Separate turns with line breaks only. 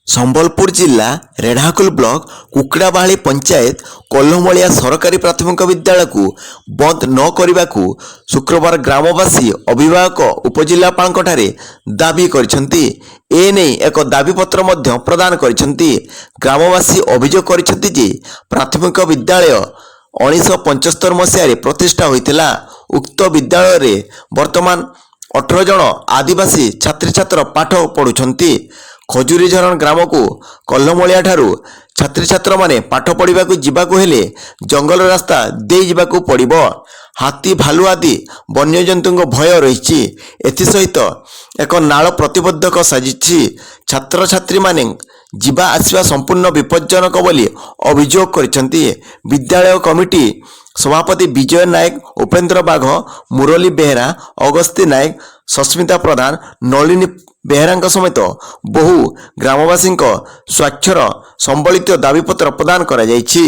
ସମ୍ବଲପୁର ଜିଲ୍ଲା ରେଢ଼ାଖୋଲ ବ୍ଲକ କୁକୁଡ଼ାବାହାଳି ପଞ୍ଚାୟତ କଲ୍ହମଳିଆ ସରକାରୀ ପ୍ରାଥମିକ ବିଦ୍ୟାଳୟକୁ ବନ୍ଦ ନ କରିବାକୁ ଶୁକ୍ରବାର ଗ୍ରାମବାସୀ ଅଭିଭାବକ ଉପଜିଲ୍ଲାପାଳଙ୍କଠାରେ ଦାବି କରିଛନ୍ତି। ଏନେଇ ଏକ ଦାବିପତ୍ର ମଧ୍ୟ ପ୍ରଦାନ କରିଛନ୍ତି। ଗ୍ରାମବାସୀ ଅଭିଯୋଗ କରିଛନ୍ତି ଯେ ପ୍ରାଥମିକ ବିଦ୍ୟାଳୟ 1975 ମସିହାରେ ପ୍ରତିଷ୍ଠା ହୋଇଥିଲା। ଉକ୍ତ ବିଦ୍ୟାଳୟରେ ବର୍ତ୍ତମାନ 18 ଜଣ ଆଦିବାସୀ ଛାତ୍ରୀଛାତ୍ର ପାଠ ପଢ଼ୁଛନ୍ତି। ଖଜୁରୀଝରଣ ଗ୍ରାମକୁ କଲ୍ହମଳିଆଠାରୁ ଛାତ୍ରୀଛାତ୍ରମାନେ ପାଠ ପଢ଼ିବାକୁ ଯିବାକୁ ହେଲେ ଜଙ୍ଗଲ ରାସ୍ତା ଦେଇ ଯିବାକୁ ପଡ଼ିବ। ହାତୀ, ଭାଲୁ ଆଦି ବନ୍ୟଜନ୍ତୁଙ୍କ ଭୟ ରହିଛି। ଏଥିସହିତ ଏକ ନାଳ ପ୍ରତିବନ୍ଧକ ସାଜିଛି। ଛାତ୍ରଛାତ୍ରୀମାନେ ଯିବା ଆସିବା ସମ୍ପୂର୍ଣ୍ଣ ବିପଜ୍ଜନକ ବୋଲି ଅଭିଯୋଗ କରିଛନ୍ତି। ବିଦ୍ୟାଳୟ କମିଟି ସଭାପତି ବିଜୟ ନାୟକ, ଉପେନ୍ଦ୍ର ବାଘ, ମୁରଲୀ ବେହେରା, ଅଗସ୍ତି ନାୟକ, ସସ୍ମିତା ପ୍ରଧାନ, ନଳିନୀ ବେହେରାଙ୍କ ସମେତ ବହୁ ଗ୍ରାମବାସୀଙ୍କ ସ୍ୱାକ୍ଷର ସମ୍ବଳିତ ଦାବିପତ୍ର ପ୍ରଦାନ କରାଯାଇଛି।